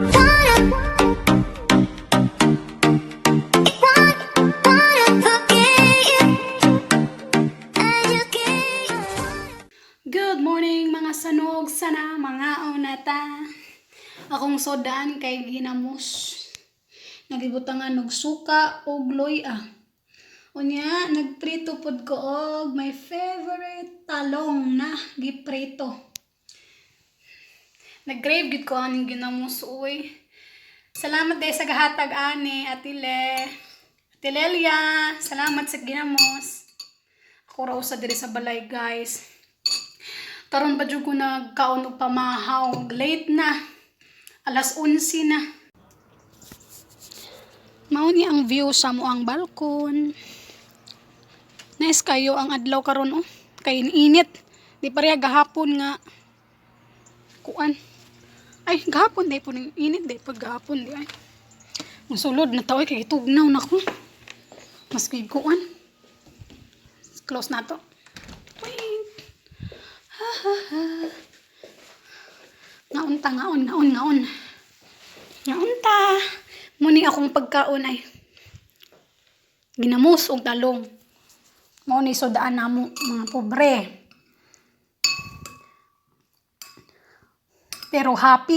Wanna forget you. And you can't. Good morning, mga sanog, sana mga unata. Akong sudaan kay ginamos. Nagibutangan og suka og luya. Unya, nagprito pod ko og my favorite talong na giprito. Nag-crave gid ko aning ginamos, uy. Salamat day sa gahatag ani, Ate Le. Ate Lelia, salamat sa ginamos. Ako raw sa diri sa balay, guys. Karon pa jud ko nagkaon og pamahaw. Late na. Alas 11 na. Mao ni ang view sa amoang balkon. Nice kayo ang adlaw karon, oh. Kay init. Di pareha gahapon nga kuan. Ay, gahapon di po ning init di pag gahapon di ay. Musulod na taoy kay tugnaw na ko. Maski kuan. Close na to. Wait. Ha ha ha. Ngaon ta, ngaon, ngaon, ngaon. Ngaon ta. Muni akong pagkaon ay ginamos og talong. Mao ni sudaan namo mga pobre. Pero happy.